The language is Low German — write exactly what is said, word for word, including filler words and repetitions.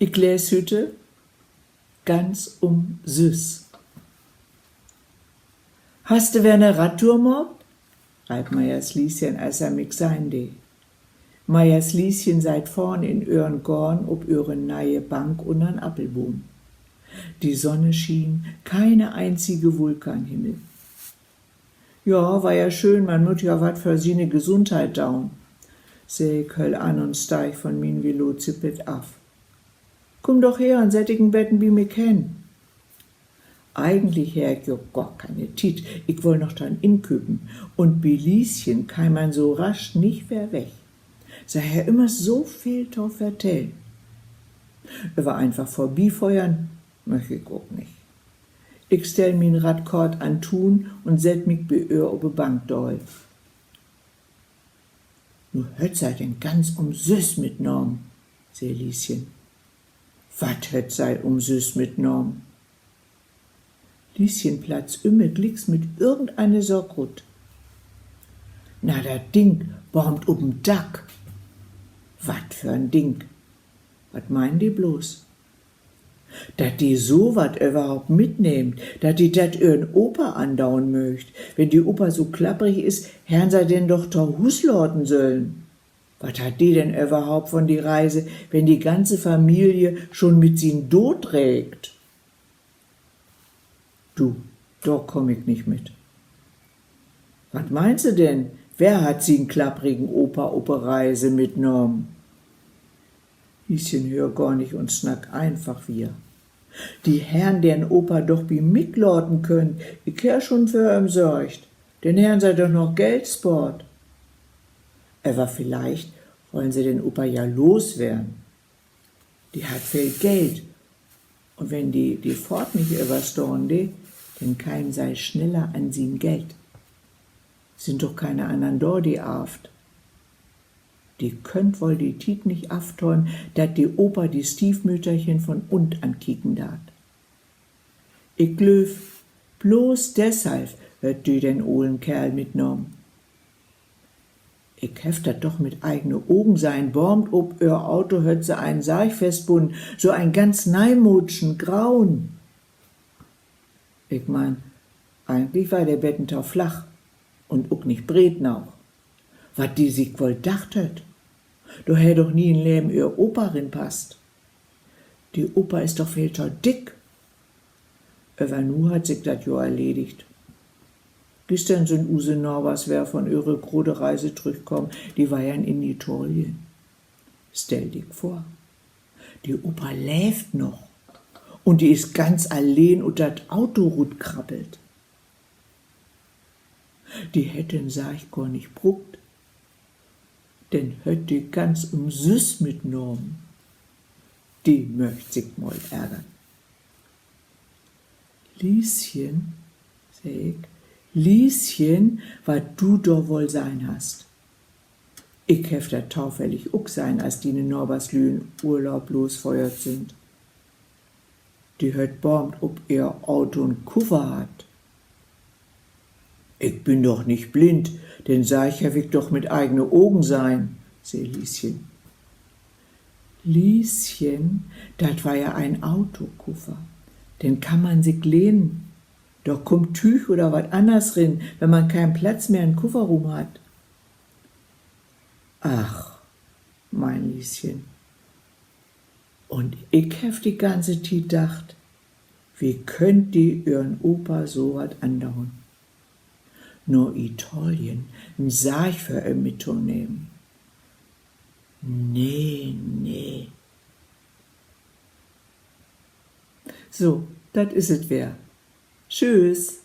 Ik lees hüte: Ganz umsüss. Hast du weer 'ne Radtour maakt?, reip Meiers Lieschen, as he mik sehn dee. Meiers Lieschen seiht vörn in öhren Goorn op öhre ne'e Bank ünner'n Appelboom. De Sonne schien, keine einzige Wulk an'n Himmel. Ja, weer ja schöön, man mutt ja wat för siene Gesundheit doon, sä ik, höll an un steeg von mien Veloziped af. Kumm doch her un sett dik en beten bi mik hen. Eigentlich harr ik jo gor keine Tiet, ik woll noch to'n Inköpen, un bi Lieschen keem man so rasch nich weer weg. Se harr ümmer so veel to vertellen. Över eenfach vörbiföhren möch ik ok nich. Ik stell mien Rad kort an'n Tuun un sett mik bi öhr op de Bank daal. Nu hött sei den ganz umsüss mitnahmen, sä Lieschen. Wat hött sei umsüss mitnahmen? Lieschen platz ümmer glieks mit irgendeine Saak rut. Na, dat Ding baven op den Dack. Wat för en Ding? Wat meenen de blots? Dat de so wat överhaupt mitnehmt, dat de dat öhren Opa andoon möcht. Wenn de Opa so klapprig is, harrn se den doch to Huus laten süllen. Wat hett de denn överhaupt von de Reise, wenn de ganze Familie schon mit sien Dood reekt? Du, dor kaam ik nich mit. Wat meenst du denn? Wer hett sien klapprigen Opa op de Reise mitnahmen? Lieschen, höör gor nich un snack eenfach wieder. De harrn den Opa doch bi mik laten köönt. Ik harr schon för em sorgt. Denn harrn se doch noch Geld spoort. Aver villicht wollen se den Opa ja los weren. De hett veel Geld. Un wenn de de Fohrt nich överstahn dee, denn kemen se sneller an sien Geld. Sünd doch keine annern dor, de arvt. De köönt woll de Tiet nich aftöven, dat de Opa de Stiefmütterchen von ünnen ankieken deit. Ik glööv, blots deshalb hett de den olen Kerl mitnahmen. Ik heff dat doch mit eigene Ogen sehn, baven op öhr Auto hett se en Sarg fastbunnen, so en ganz neemoodschen, grauen. Ik meen, egentlich weer de beten to flach un ok nich breet noog. Wat de sik woll dacht hett. Dor harr doch nie in't Leven öhr Opa rinpasst. De Opa is doch veel to dick. Aver nu hett sik dat jo erledigt. Güstern sünd use Nabers weer von öhre grote Reise trüchkamen, de weren in Italien. Stell dik vör, de Opa leevt noch un de is ganz alleen ut dat Auto rutkrabbelt. De hett den Sarg gor nich bruukt, den hett de ganz umsüss mitnahmen. De möcht sik mal ärgern. Lieschen, sä ik, Lieschen, wat du dor woll sehn hest. Ik heff dat tofällig ok sehn, as diene Naberslüe in Urlaub losföhrt sünd. De hett baven op ehr Auto en Kuffer hatt. Ik bün doch nich blind, den Sarg heff ik doch mit eigene Ogen sehn, sä Lieschen. Lieschen, dat weer ja en Autokuffer. Den kann man sik lehnen. Dor kummt Tüüg oder wat anners rin, wenn man keen Platz mehr in'n Kufferruum hett. Ach, mien Lieschen. Un ik heff de ganze Tiet dacht, wie köönt de öhren Opa so wat andoon? Na Italien, en Sarg för em mittonehmen. Nee, nee. So, dat is et weer. Tschüss.